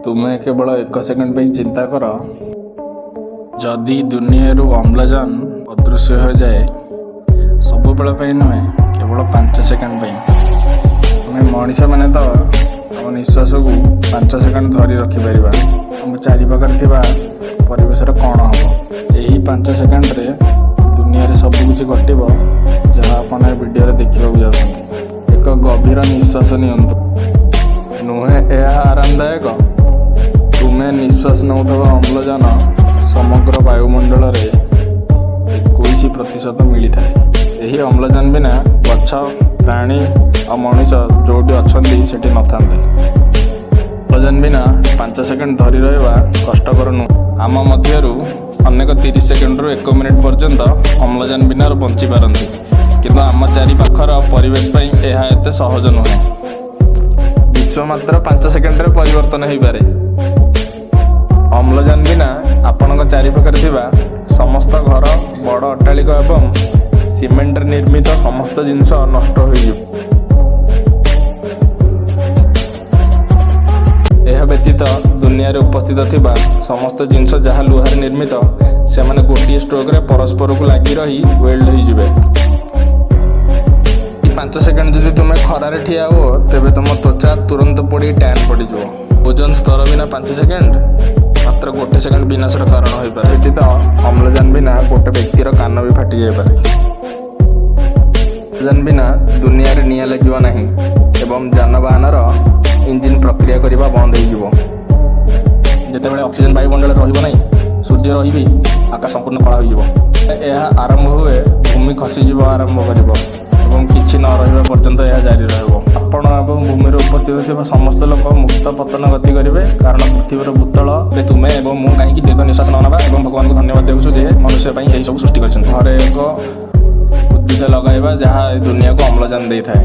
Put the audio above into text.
ତୁମେ କେବଳ ଏକ ସେକେଣ୍ଡ ପାଇଁ ଚିନ୍ତା କର, ଯଦି ଦୁନିଆରୁ ଅମ୍ଳଜାନ ଅଦୃଶ୍ୟ ହୋଇଯାଏ, ସବୁବେଳ ପାଇଁ ନୁହେଁ, କେବଳ 5 ସେକେଣ୍ଡ ପାଇଁ। ଆମେ ମଣିଷମାନେ ତ ଆମ ନିଶ୍ୱାସକୁ 5 ସେକେଣ୍ଡ ଧରି ରଖିପାରିବା, ଆମ ଚାରିପାଖରେ ଥିବା ପରିବେଶର କ'ଣ ହେବ? ଏହି 5 ସେକେଣ୍ଡରେ ଦୁନିଆରେ ସବୁକିଛି ଘଟିବ, ଯାହା ଆପଣ ଏ ଭିଡ଼ିଓରେ ଦେଖିବାକୁ ଯାଉଛନ୍ତି। ଏକ ଗଭୀର ନିଶ୍ୱାସ ନିଅନ୍ତୁ। ନୁହେଁ ଏହା ଆରାମଦାୟକ? ତୁମେ ନିଶ୍ୱାସ ନେଉଥିବା ଅମ୍ଳଜାନ ସମଗ୍ର ବାୟୁମଣ୍ଡଳରେ 21% ମିଳିଥାଏ। ଏହି ଅମ୍ଳଜାନ ବିନା ଗଛ, ପ୍ରାଣୀ ଆଉ ମଣିଷ ଯୋଉଠି ଅଛନ୍ତି, ସେଠି ନଥାନ୍ତେ। ଅମ୍ଳଜାନ ବିନା 5 ସେକେଣ୍ଡ ଧରି ରହିବା କଷ୍ଟକର ନୁହେଁ। ଆମ ମଧ୍ୟରୁ ଅନେକ 30 ସେକେଣ୍ଡରୁ ଏକ ମିନିଟ୍ ପର୍ଯ୍ୟନ୍ତ ଅମ୍ଳଜାନ ବିନା ବଞ୍ଚି ପାରନ୍ତି, କିନ୍ତୁ ଆମ ଚାରି ପାଖର ପରିବେଶ ପାଇଁ ଏହା ଏତେ ସହଜ ନୁହେଁ। ବିଶ୍ୱ ମାତ୍ର 5 ସେକେଣ୍ଡରେ ପରିବର୍ତ୍ତନ ହୋଇପାରେ। ଅମ୍ଳଜାନ ବିନା ଆପଣଙ୍କ ଚାରିପାଖରେ ଥିବା ସମସ୍ତ ଘର, ବଡ଼ ଅଟ୍ଟାଳିକା ଏବଂ ସିମେଣ୍ଟରେ ନିର୍ମିତ ସମସ୍ତ ଜିନିଷ ନଷ୍ଟ ହୋଇଯିବ। ଏହା ବ୍ୟତୀତ ଦୁନିଆରେ ଉପସ୍ଥିତ ଥିବା ସମସ୍ତ ଜିନିଷ ଯାହା ଲୁହାରେ ନିର୍ମିତ, ସେମାନେ ଗୋଟିଏ ଷ୍ଟ୍ରୋକରେ ପରସ୍ପରକୁ ଲାଗି ରହି ୱେଲ୍ଡ ହୋଇଯିବେ। 5 ସେକେଣ୍ଡ ଯଦି ତୁମେ ଖରାରେ ଠିଆ ହୁଅ, ତେବେ ତୁମ ତ୍ୱଚା ତୁରନ୍ତ ପୋଡ଼ି ଟ୍ୟାନ୍ ପଡ଼ିଯିବ। ଓଜୋନ ସ୍ତର ବିନା 5 ସେକେଣ୍ଡ ମାତ୍ର ଗୋଟେ ସେକେଣ୍ଡ ବିନାଶର କାରଣ ହୋଇପାରେ। ବ୍ୟତୀତ ଅମ୍ଳଜାନ ବିନା ଗୋଟେ ବ୍ୟକ୍ତିର କାନ ବି ଫାଟି ଯାଇପାରେ। ଅମ୍ଳଜାନ ବିନା ଦୁନିଆରେ ନିଆଁ ଲାଗିବ ନାହିଁ ଏବଂ ଯାନବାହନର ଇଞ୍ଜିନ ପ୍ରକ୍ରିୟା କରିବା ବନ୍ଦ ହୋଇଯିବ। ଯେତେବେଳେ ଅକ୍ସିଜେନ ବାୟୁମଣ୍ଡଳରେ ରହିବ ନାହିଁ, ସୂର୍ଯ୍ୟ ରହି ବି ଆକାଶ ସମ୍ପୂର୍ଣ୍ଣ କଳା ହୋଇଯିବ। ଏହା ଆରମ୍ଭ ହୁଏ, ଭୂମି ଖସିଯିବ ଆରମ୍ଭ କରିବ ଏବଂ କିଛି ନ ରହିବା ପର୍ଯ୍ୟନ୍ତ ଏହା ଜାରି ରହିବ। ଆପଣ ଏବଂ ଭୂମିରେ ଉପସ୍ଥିତ ଥିବା ସମସ୍ତ ଲୋକ ମୁକ୍ତ ପତନ ଗତି କରିବେ, କାରଣ ପୃଥିବୀର ଭୂତଳ। ତୁମେ ଏବଂ ମୁଁ କାହିଁକି ଦୀର୍ଘ ନିଶ୍ୱାସ ନ ନେବା ଏବଂ ଭଗବାନଙ୍କୁ ଧନ୍ୟବାଦ ଦେଉଛୁ ଯେ ମନୁଷ୍ୟ ପାଇଁ ଏହି ସବୁ ସୃଷ୍ଟି କରିଛନ୍ତି? ଘରେ ଏକ ଉଦ୍ଭିଦ ଲଗାଇବା ଯାହା ଏ ଦୁନିଆକୁ ଅମ୍ଳଜାନ ଦେଇଥାଏ।